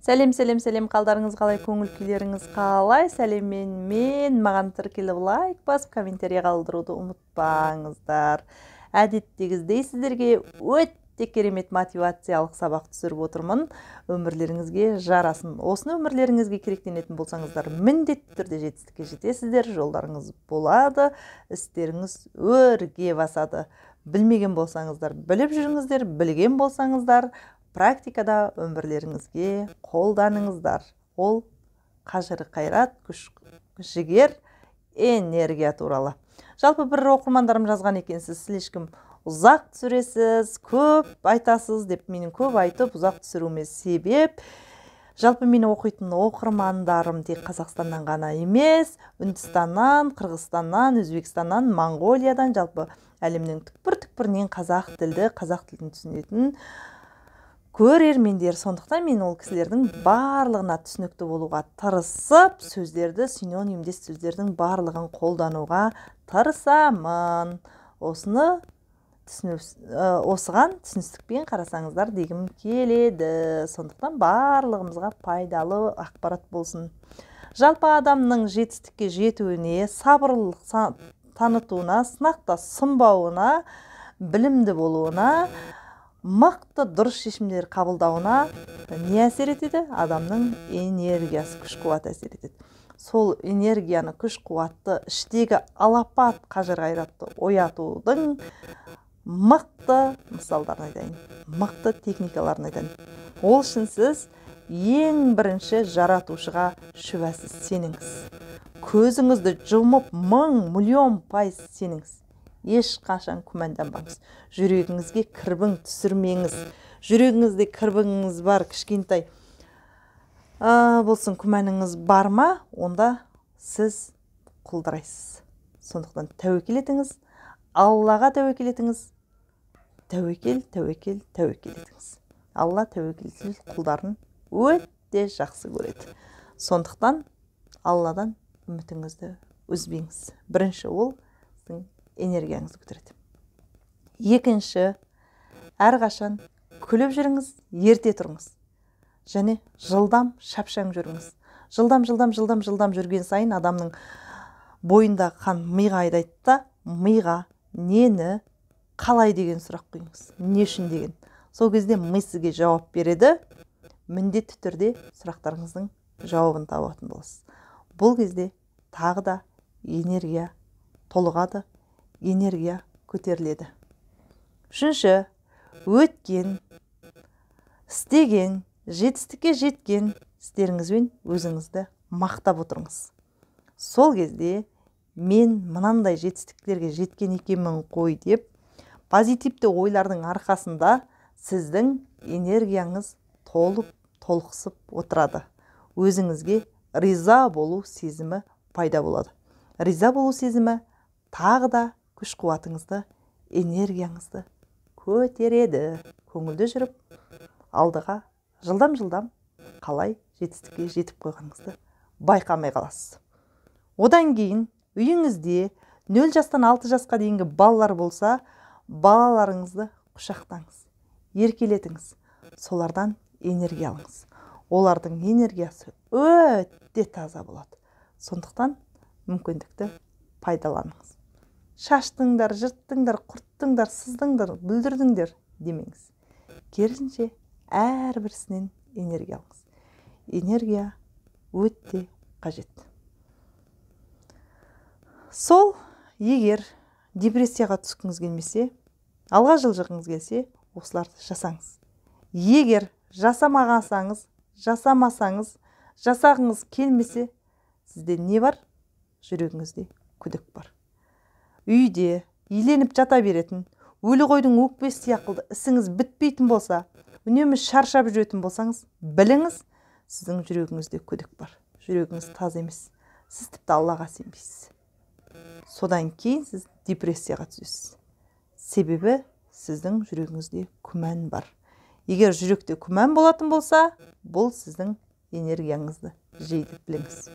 Сәлем, сәлем, сәлем, қалдарыңыз қалай, көңіл күйлеріңіз қалай? Сәлеммен мен, маған тіркеліп, лайк басып, комментарий қалдыруды ұмытпаңыздар. Әдеттегідей сіздерге өте керемет мотивациялық сабақ түсіріп отырмын. Өмірлеріңізге жарасын. Осыны өмірлеріңізге керектенетін болсаңыздар, міндетті түрде жетістікке жетесіздер, жолдарыңыз болады, істеріңіз өрге басады. Білмеген болсаңыздар, біліп жүріңіздер, білген болсаңыздар, практикада өмірлеріңізге қолданыңыздар. Ол қажыр қайрат, күш жігер, энергия туралы. Жалпы бір оқырмандарым жазған екенсіз, слишком ұзақ түсіресіз, көп айтасыз деп. Менің көп айтып ұзақ түсіруіме себеп, жалпы мені оқитын оқырмандарым тек Қазақстаннан ғана емес, Үндістаннан, Қырғызстаннан, Өзбекстаннан, Моңғолиядан, жалпы әлемнің түкпір-түкпірінен қазақ тілді, қазақ тілін түсінетін көрермендер. Сондықтан мен ол кісілердің барлығына түсінікті болуға тырысып, сөздерді, синонимдес сөздердің барлығын қолдануға тырысамын. Осыны түсіну, осыған түсіністікпен қарасаңыздар дегім келеді. Сондықтан барлығымызға пайдалы ақпарат болсын. Жалпы адамның жетістікке жетуіне, сабырлылық танытуына, сынақта сынбауына, білімді болуына, мықты дұрыс шешімдер қабылдауына не әсер етеді? Адамның энергиясы, күш қуаты әсер етеді. Сол энергияны, күш қуатты, іштегі алапат қажыр қайратты оятудың мықты мысалдарын айтайын, мықты техникаларын айтайын. Ол үшін сіз ең бірінші жаратушыға шүбәсіз сеніңіз. Көзіңізді жұмып, мың миллион пайыз сеніңіз. Ешқашан күмәнданбаңыз. Жүрегіңізге кірбің түсірмеңіз. Жүрегіңізде кірбіңіз бар, кішкентай болсын күмәніңіз бар ма, онда сіз құлдырайсыз. Сондықтан тәуекел етіңіз, Аллаға тәуекел етіңіз, тәуекел, тәуекел, тәуекел етіңіз. Алла тәуекелшіл құлдарын өте жақсы көреді. Сондықтан Алладан үмітіңізді үзбеңіз. Бірінші, ол сіздің энергияңызды көтереді. Екінші, әрқашан күліп жүріңіз, ерте тұрыңыз және жылдам, шапшаң жүріңіз. Жылдам, жылдам, жылдам, жылдам жүрген сайын адамның бойындағы қан миға айдайды да, миға нені, қалай деген сұрақ қойыңыз, не үшін деген. Сол кезде ми сізге жауап береді. Міндетті түрде сұрақтарыңыздың жауабын табатын боласыз. Бұл кезде тағы да энергия толығады, энергия көтеріледі. Үшінші, өткен, істеген, жетістікке жеткен істеріңізбен өзіңізді мақтап отырыңыз. Сол кезде мен мынандай жетістіктерге жеткен екенмін қой деп, позитивті ойлардың арқасында сіздің энергияңыз толып, толықсып отырады. Өзіңізге риза болу сезімі пайда болады. Риза болу сезімі тағы да күш қуатыңызды, энергияңызды көтереді. Көңілді жүріп, алдыға жылдам-жылдам қалай жетістікке жетіп қойғаныңызды байқамай қаласыз. Одан кейін үйіңізде 0 жастан 6 жасқа дейінгі балалар болса, балаларыңызды құшақтаңыз, еркелетіңіз, солардан энергия алыңыз. Олардың энергиясы өте таза болады. Сондықтан мүмкіндікті пайдаланыңыз. Шаштыңдар, жырттыңдар, құрттыңдар, сыздыңдар, бүлдірдіңдер демеңіз. Керісінше, әрбірсінен энергия алыңыз. Энергия өте қажет. Сол, егер депрессияға түскіңіз келмесе, алға жылжығыңыз келсе, осыларды жасаңыз. Егер жасамағансаңыз, жасамасаңыз, жасағыңыз келмесе, сізде не бар? Жүрегіңізде күдік бар. Үйде иленіп жата беретін, өлі қойдың өкпесі сияқты ісіңіз бітпейтін болса, үнемі шаршап жүретін болсаңыз, біліңіз, сіздің жүрегіңізде күдік бар. Жүрегіңіз таза емес. Сіз тіпті Аллаға сенбейсіз. Содан кейін сіз депрессияға түсесіз. Себебі сіздің жүрегіңізде күмән бар. Егер жүректе күмән болатын болса, бұл сіздің энергияңызды жейді, біліңіз.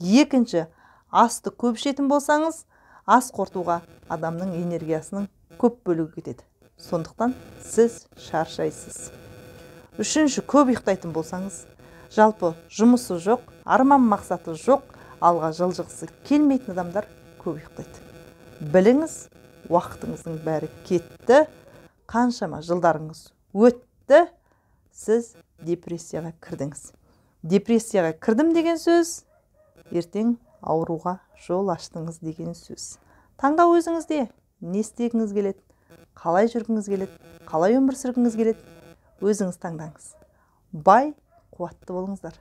Екінші, асты көп ішетін болсаңыз, ас қорытуға адамның энергиясының көп бөлігі кетеді. Сондықтан сіз шаршайсыз. Үшінші, көп ұйықтайтын болсаңыз, Жалпы жұмысы жоқ, арман мақсаты жоқ, алға жылжығысы келмейтін адамдар көп ұйықтайды. Біліңіз, уақытыңыздың бәрі кетті, қаншама жылдарыңыз өтті, сіз депрессияға кірдіңіз. Депрессияға кірдім деген сөз, ертең ауруға жол аштыңыз деген сөз. Таңдау өзіңізде, не істегіңіз келеді, қалай жүргіңіз келеді, қалай өмір сүргіңіз келеді, өзіңіз таңдаңыз. Бай, қуатты болыңыздар.